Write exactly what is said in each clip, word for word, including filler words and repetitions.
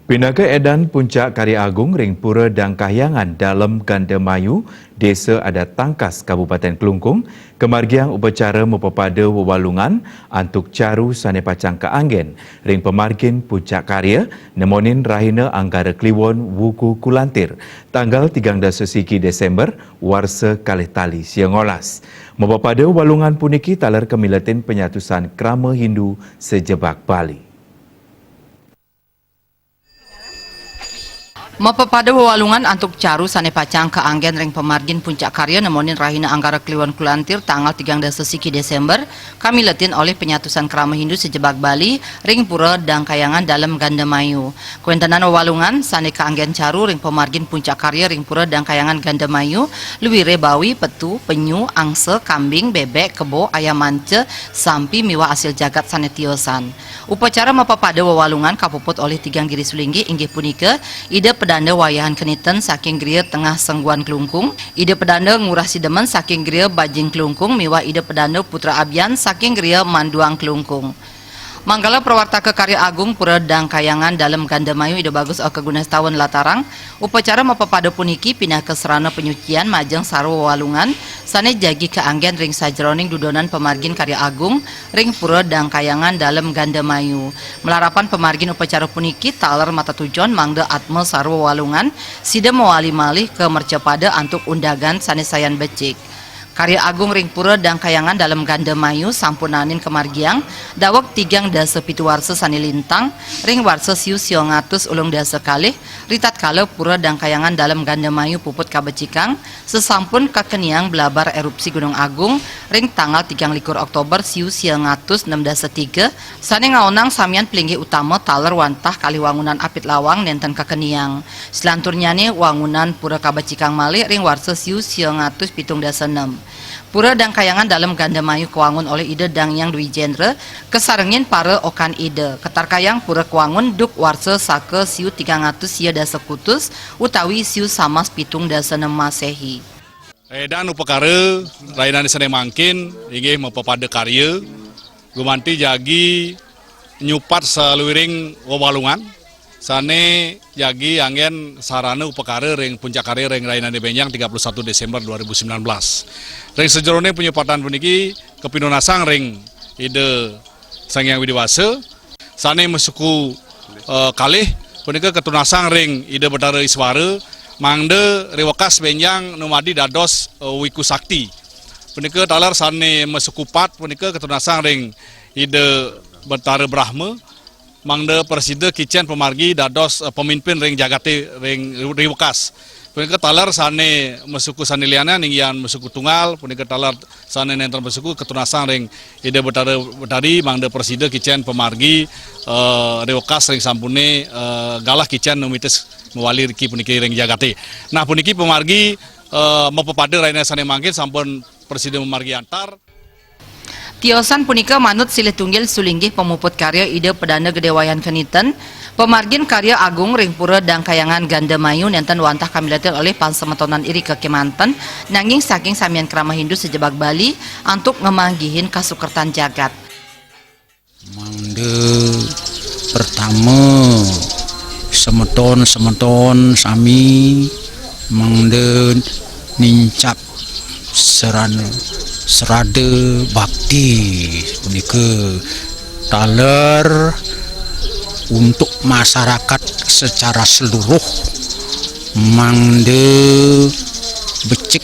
Pinaka edan Puncak Karya Agung ring Pura Dang Kahyangan Dalem Gandamayu, Desa Adat Tangkas, Kabupaten Klungkung, kamargiang upacara mapapada wewalungan antuk caru sane pacang kaanggen ring pamargin Puncak Karya nemonin rahina Anggara Kliwon Wuku Kulantir, tanggal tigang dasa siki Desember, warsa kalih tali sia ngolas. Mapapada wewalungan puniki taler kamiletin panyatusan krama Hindu sajebag Bali. Mapapada wewalungan antuk caru sane pacang kaanggen ring pamargin Puncak Karya nemonin rahina Anggara Kliwon Kulantir tanggal tigang dasa siki Desember, kamiletin olih panyatusan krama Hindu sajebag Bali ring Pura Dang Kahyangan Dalem Gandamayu. Kawentenan wewalungan sane kaanggen caru ring pamargin Puncak Karya ring Pura Dang Kahyangan Gandamayu, luire bawi, petu, penyu, angsa, kambing, bebek, kebo, ayam manca, sampi miwah asil jagat sane tiosan. Upacara mapapada wewalungan kapuput olih tigang diri sulinggih, inggih punika Ida Pedanda Wayahan Keniten saking Gria Tengah Sengguan Klungkung, Ida Pedanda Ngurah Sidemen saking Gria Bajing Klungkung, miwah Ida Pedanda Putra Abian saking Gria Manduang Klungkung. Manggala prawartaka karya agung Pura Dang Kahyangan Dalem Gandamayu Ida Bagus Oka Gunastawan latarang, upacara mapapada puniki pinaka sarana panyucian majeng sarwa wewalungan sane jagi kaanggen ring sajeroning dudonan pamargin karya agung ring Pura Dang Kahyangan Dalem Gandamayu. Malarapan pamargin upacara puniki taler matatujon mangda atma sarwa wewalungan sida mawali malih ka mercapada antuk undagan sane sayan becik. Karya agung ring Pura Dang Kahyangan Dalem Gandamayu sampunanin kamargiang daweg tigang dasa pitu warsa sane lintang, ring warsa siu sia ngatus ulung dasa kalih, ritatkala Pura Dang Kahyangan Dalem Gandamayu puput kabecikang, sasampun kakeniang blabar erupsi Gunung Agung ring tanggal tigang likur Oktober siu sia ngatus nem dasa tiga, sane ngaonang samian plinggih utama taler wantah kalih wangunan apit lawang nenten kakeniang. Salanturnyane wangunan pura kabecikang malih ring warsa siu sia ngatus pitung dasa nem. Pura Dang Kahyangan Dalem Gandamayu kawangun olih Ida Dang Hyang Dwijendra, kasarengin para okan Ida. Katarkayang pura kawangun duk warsa saka siu tigang atus sia dasa kutus utawi siu samas pitung dasa nem Masehi. Edan upakara rahinane sane mangkin inggih mapapada karya, gumanti jagi nyupat saluiring wewalungan sane jagi anggen sarana upakara ring Puncak Karya ring rahinane benjang tiga puluh satu Desember dua ribu sembilan belas. Ring sajeroning panyupatan puniki kapinunasang ring Ida Sang Hyang Widi Wasa, sane masuku, eh, kalih, punika katunasang ring Ida Betara Iswara, mangda riwekas benjang numadi dados, eh, wiku sakti. Punika taler sane masuku pat, punika katunasang ring Ida Betara Brahma, mangda prasida kicen pamargi dados, eh, pamimpin ring jagate ring riwekas. Punika taler sane masuku sane lianan, inggih masuku tunggal, punika taler sane nenten masuku katunasang ring Ida Betara Betari, mangda prasida kicen pamargi, eh, riwekas ring sampune, eh, galah kicen numitis mawali riki puniki ring jagate. Nah, puniki pamargi, eh, mapapada rahina sane mangkin sampun prasida mamargi antar. Tiosan punika manut silih tunggil sulinggih pamuput karya Ida Pedanda Gede Wayan Keniten, pamargin karya agung ring Pura Dang Kahyangan Gandamayu nenten wantah kamiletin olih pansemetonan irika kemanten, nanging saking samian krama Hindu sajebag Bali antuk ngamanggihin kasukertan jagat. Mangda pertama, semeton-semeton sami mangda nincap serana, serada bakti punika taler untuk masyarakat secara seluruh, mangda becik,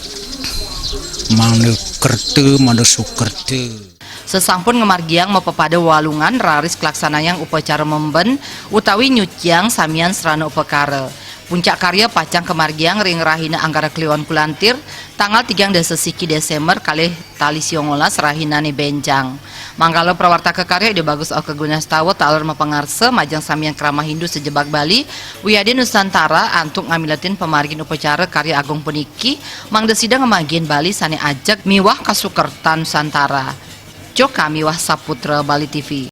mangda kerta, mangda sukerta. Sasampun ngamargiang mapapada walungan, raris kalaksanayang upacara memben utawi nyuciang samian srana upakara. Puncak karya pacang kamargiang ring rahina Anggara Kliwon Kulantir, tanggal tigang dasa siki Desember kalih tali sia ngolas, rahinane benjang. Manggala prawartaka karya Ida Bagus Oka Gunastawa taler mapangarsa majeng samian krama Hindu sajebag Bali wiadin Nusantara antuk ngamiletin pamargin upacara karya agung puniki, mangda sida ngamanggihin Bali sane ajeg miwah kasukertan Nusantara. Joka miwah Saputra Bali T V.